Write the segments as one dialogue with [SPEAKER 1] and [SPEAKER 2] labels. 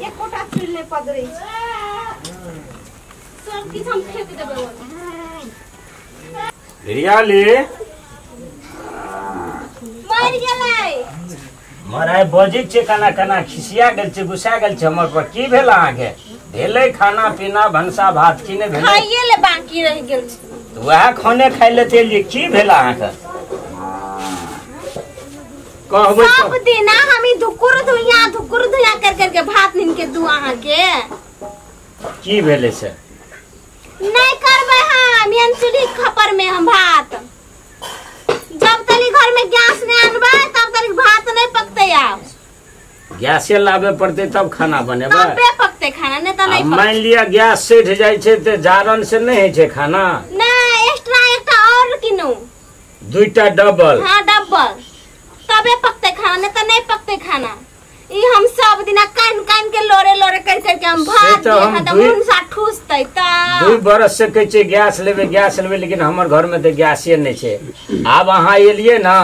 [SPEAKER 1] एकोटा चूल नहि पजरै छै, सब किछु हम फेंक देबै।
[SPEAKER 2] रियाली
[SPEAKER 1] मरि गेलै।
[SPEAKER 2] मराय बजै छै केना केना खिसिया गेल छै, गुस्सा गेल छै हमर पर। की भेल अहाँके? भेलै खाना पीना भनसा भात की नहि भेलै?
[SPEAKER 1] खाइए ले बाकी रहि गेल छै।
[SPEAKER 2] तऽ वएह खाने खाइ ले चलि की भेल अहाँके? कहबै
[SPEAKER 1] सब दिना हम ई धुकुर धुइया कर कर के भात नीन के दू अहाँके।
[SPEAKER 2] की भेलै से?
[SPEAKER 1] नहीं करबै हम एहन चूल्ही खपर में हम भात। जब तक घर में गैस नहीं आनबै तब तक भात नहीं पकते। आब
[SPEAKER 2] गैसे लाबे पड़तै तब खाना बनेबै,
[SPEAKER 1] तबे पकते खाना, नहीं त नहीं।
[SPEAKER 2] मान लिया गैस सठि जाइ छै त जारन से नहीं होइ छै खाना।
[SPEAKER 1] नहीं, एक्स्ट्रा एकटा और किनू,
[SPEAKER 2] दुईटा डबल।
[SPEAKER 1] हाँ डबल, तबे पकते खाना, नहीं त नहीं पकते खाना। ई हम सब दिना कान कान के लोरे लोरे कर कर के हम भात दे मुनसा ठूसतै। त
[SPEAKER 2] 2 बरस से कहै छै गैस लेबै गैस लेबै, लेकिन हमर घर में त गैसे नहीं छै। आब अहाँ एलियै ना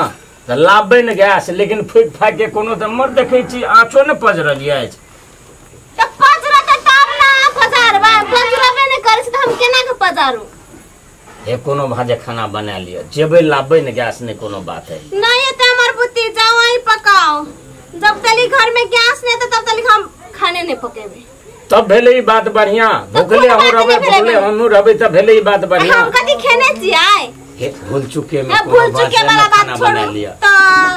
[SPEAKER 2] त लाबबै ने गैस, लेकिन फूकि फाकि के कोनो त मर देखै छी आँचो ने पजरल अछि।
[SPEAKER 1] त पजरतै तब ना पजारबै, पजरबे ने करै छै त हम केना के पजारू?
[SPEAKER 2] हे कोनो भाजे खाना बना लिअ, जेबै लाबबै ने गैस, नहीं कोनो बात है।
[SPEAKER 1] नहीं त हमर बुद्धि जाओ अहीं पकाओ, जब तक घर में गैस नहीं तो तब तक हम खाने नहीं पकेबे।
[SPEAKER 2] तब भेलै ई बात बढ़िया, भूखले हम रहबै, भूखले हमहूँ रहबै तब भेलै ई बात बढ़िया।
[SPEAKER 1] हम कथी खेने छियै?
[SPEAKER 2] हे भूल चुके में
[SPEAKER 1] भूल चुके वाला बात छोड़ू त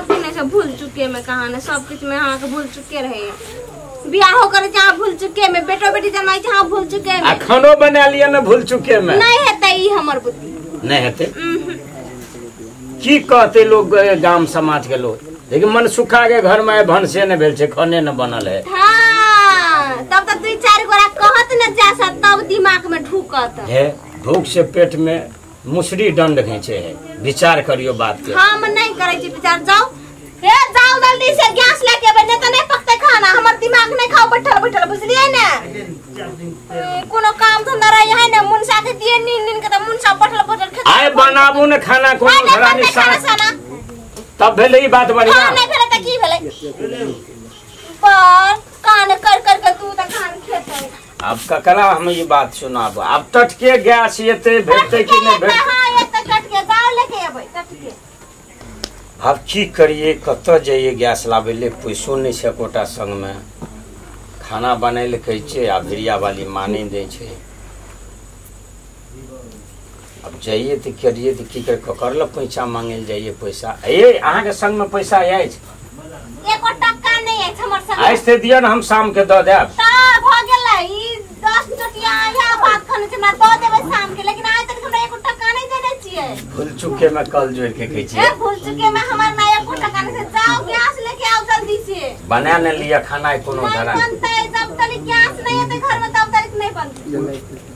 [SPEAKER 1] किने से भूल चुके में कहाँ ने सब किछ में अहाँ के भूल चुके रहे। बियाहो करे छै अहाँ भूल चुके में, बेटो बेटी जमाई छै अहाँ भूल चुके में,
[SPEAKER 2] आ खानो बना लिया ने भूल चुके में।
[SPEAKER 1] नहीं हेतै ई हमर बुद्धि,
[SPEAKER 2] नहीं हेतै। की कहते लोग गाम समाज के लोग? लेकिन मन सुखा के घर में भनसे ने भेल छै, खाने ने बनल है।
[SPEAKER 1] हाँ, तब त 2-4 गोरा कहत न जा तब दिमाग में ढुकत
[SPEAKER 2] है। भूख से पेट में मुसरी दंड घींचे है। विचार करियो बात के।
[SPEAKER 1] हम नहीं करै छी विचार। जाओ हे जाओ जल्दी से गैस लेके अबै, नहीं त नहीं पकते खाना। हमर दिमाग नहीं खाओ बैठल बैठल, बुझलियै ने? कोनो काम धंधा रहे है ने मुनसा के दिए नीन नीन के त मुनसा बैठल बैठल खेत।
[SPEAKER 2] आय बनाबू ने खाना कोनो घरानी सास तब भेलै ई बात बढ़िया।
[SPEAKER 1] हां नहीं भेलै त की भेलै? पर कान कर कर के तू त खान खेतै।
[SPEAKER 2] अब ककरा हम ये बात सुनाब? अब टटके गैस एते भेटतै कि नहीं भेटतै?
[SPEAKER 1] हां एते टटके जाओ लेके अबै टटके।
[SPEAKER 2] अब की करिए, कतऽ जाइए गैस लाबै ले? पैसो नहीं छै एकोटा संग में। खाना बनै ले कहै छै आ भिड़िया वाली मानै दै छै। अब जाइए तऽ करिए तऽ की कर, ककर लग पैसा मांगे ले जाइए? पैसा ए अहाँके संग में पैसा अछि?
[SPEAKER 1] एको टका नहीं अछि हमर संग।
[SPEAKER 2] अछि तऽ दिअ ने, हम शाम के दऽ देब।
[SPEAKER 1] त भ गेलै ई 10 टकिया यहाँ भात खाने छै, हमरा दऽ देबै शाम के, लेकिन आइ तक हमरा एको टका नहीं देने छियै।
[SPEAKER 2] भूल चुके में कल जोड़ के कहै छियै।
[SPEAKER 1] ए भूल चुके में हमर ना एको टका नहीं छै। जाओ गैस लेके आओ जल्दी से।
[SPEAKER 2] बना ने लिअ खाना कोनो धरा
[SPEAKER 1] नहीं बनतै। जब तक गैस नहीं एतै घर में तब तक नहीं बनतै।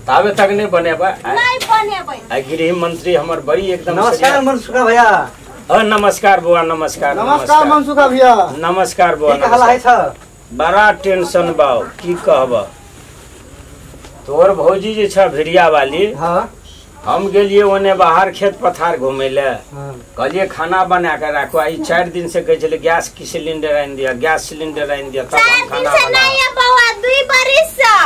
[SPEAKER 2] ताबे तक नहीं बनेबै?
[SPEAKER 1] नहीं बनेबै।
[SPEAKER 2] आ गृह मंत्री हमर बड़ी एकदम।
[SPEAKER 3] नमस्कार मनसुखा भैया।
[SPEAKER 2] नमस्कार बुआ, नमस्कार।
[SPEAKER 3] नमस्कार मनसुखा भैया।
[SPEAKER 2] नमस्कार बुआ।
[SPEAKER 3] की हाल है छ?
[SPEAKER 2] बड़ा टेंशन बाव, की कहब। तोहर भौजी जे छ भिड़िया वाली,
[SPEAKER 3] हाँ
[SPEAKER 2] हम गेलिए ओने बाहर खेत पथार घूमे ले, कहलिए खाना बना के राखो। आई 4 दिन से कहै छलै गैस की सिलेंडर आनि दिया, गैस सिलेंडर आनि दिया, तब हम खाना
[SPEAKER 1] 4 दिन से नहीं है बौआ, 2 बरिस से।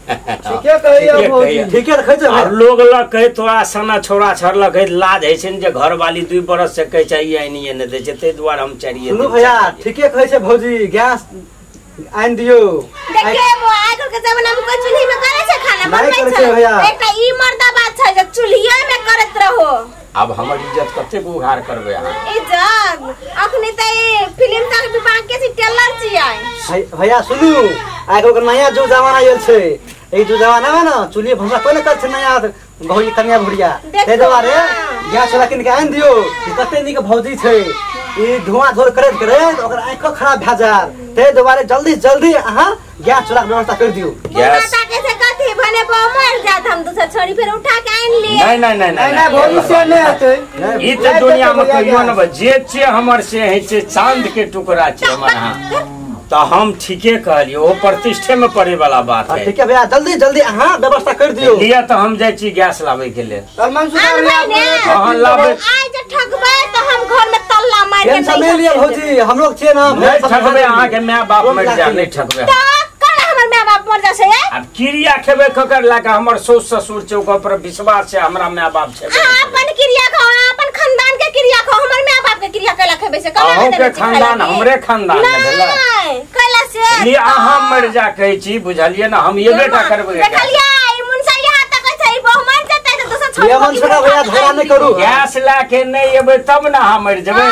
[SPEAKER 3] ठीके कहैया भौजी, ठीके कहै छै।
[SPEAKER 2] और लोग लग कहै तोरा सना छोरा छड़लक है, लाज होइ छै ने जे घरवाली 2 बरस से कहै छै ई आनिए नहि दै छै, ताहि दुआरे हम 4 दिन।
[SPEAKER 3] सुनू भैया, ठीके कहै छै भौजी, गैस आनि दियौ।
[SPEAKER 1] देखिए वो आजकल के जमाना में कोई चूल्ही में करे छै खाना बनबै छै। एकटा ई मर्दा बात छै जे चूल्हिए में करत रहो।
[SPEAKER 2] अब हमर इज्जत कतेक उघार करबै अहाँ?
[SPEAKER 1] इज्जत अखनी त ई फिल्म तक भी बाकी छै, टेलर छियै।
[SPEAKER 3] भैया सुनू, आइ के नया जो जमाना आयल छै, ई जो जमाना में ना चूल्ही भंसा कोई न कर छै नया भौजी कन्या भुरिया, ताहि दुआरे गैस वाला किन के आनि दियौ। कते नीक भौजी छै, ई धुआं धोर करैत करैत ओकर आँखो खराब भए जायत, ताहि दुआरे जल्दी जल्दी अहाँ गैस चूल्हा के व्यवस्था कर दियौ।
[SPEAKER 1] गैस के से कथी भने बो मर जात, हम दोसर छोड़ी फेर उठा के आनि लिए।
[SPEAKER 2] नहीं नहीं नहीं
[SPEAKER 3] नहीं भौजी से नहीं हेतै।
[SPEAKER 2] ई त दुनिया में कहियो न जे छै हमर से है छै, चांद के टुकड़ा छै हमर। हां तो हम ठीके कहलिए ओ प्रतिष्ठे में पड़े वाला बात है।
[SPEAKER 3] ठीक है भैया जल्दी जल्दी अहाँ व्यवस्था कर दियो।
[SPEAKER 2] लिया तो हम जाइ छी गैस लाबै के लेल।
[SPEAKER 4] तर मनसुखा भैया
[SPEAKER 2] हां लाबै।
[SPEAKER 1] आइ जे ठकबै त हम घर में तल्ला मार के
[SPEAKER 3] टेंशन नहीं लिया भौजी हम लोग छियै ना।
[SPEAKER 2] नहीं ठकबै अहाँ के my बाप मर जा नहीं ठकबै।
[SPEAKER 1] त कल हमर my बाप मर जा से
[SPEAKER 2] अब क्रिया खेबै ककर लाके हमर सौस ससुर छै ओकर पर विश्वास छै हमरा my बाप छै।
[SPEAKER 1] अपन क्रिया खाओ अपन खानदान के क्रिया खाओ हमर my बाप के क्रिया कैला खेबै से कला
[SPEAKER 2] अहूं के खानदान हमरे खानदान ने भेलै
[SPEAKER 1] कैला से
[SPEAKER 2] लिए अहाँ मर जा कहै छी बुझलियै ना हम ये बेटा करबै।
[SPEAKER 1] देखलियै ई मुनसा यहाँ तक छै ई बहु मर जेतै त दोसर छोड़
[SPEAKER 3] ये मनसुखा भैया झगड़ा नहीं करू।
[SPEAKER 2] गैस ला के नहीं एबै तब ना अहाँ मर जेबै।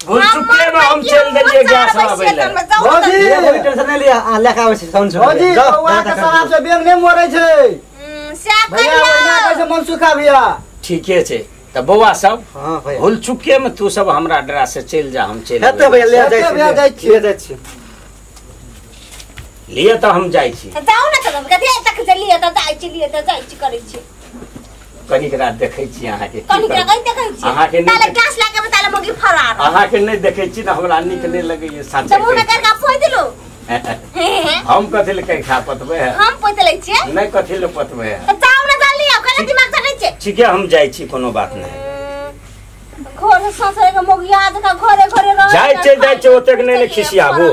[SPEAKER 2] भूल चुके में हम चल देलियै गैस लाबै ले।
[SPEAKER 4] भौजी
[SPEAKER 3] भौजी टेंशन नहीं लिया आ लेके आबै छी साउंड से।
[SPEAKER 4] भौजी बौआ के शराब से बेंग नहीं मरै छै
[SPEAKER 1] से
[SPEAKER 4] भैया ओहिना कहै छै मनसुखा भैया।
[SPEAKER 2] ठीके छै त बौआ सब
[SPEAKER 3] हां भैया
[SPEAKER 2] भूल चुके में तू सब हमरा डरा से चल जा हम चल
[SPEAKER 3] हेतै भैया ले जाइ छी
[SPEAKER 4] भैया जाइ छी
[SPEAKER 3] ले जाइ छी
[SPEAKER 2] लिए त हम जाइ छी।
[SPEAKER 1] जाउ ना तब कथि तक चलिए त जाइ छी लिए त जाइ छी करै छी
[SPEAKER 2] कनिक रात देखै छी अहाँ के
[SPEAKER 1] कनिक रात देखै छी
[SPEAKER 2] अहाँ के
[SPEAKER 1] ताले गैस लाके बताले मोगी फरार
[SPEAKER 2] अहाँ के नहीं देखै छी न हमरा नीक नहीं लगैए साचे।
[SPEAKER 1] त मुंह में करका पोइ देलु
[SPEAKER 2] हम कथि ले कहीं खा पतबै है
[SPEAKER 1] हम पोइ देलै छी
[SPEAKER 2] नहीं कथि ले पतबै है
[SPEAKER 1] त जाउ ना जल्दी अब कला दिमाग चढ़ै छै।
[SPEAKER 2] ठीक है हम जाइ छी कोनो बात नहीं।
[SPEAKER 1] घर ससुर के मोगिया जका घरे घरे रह
[SPEAKER 2] जाइ छै जाइ छै ओतेक नहीं ने खिसियाबू।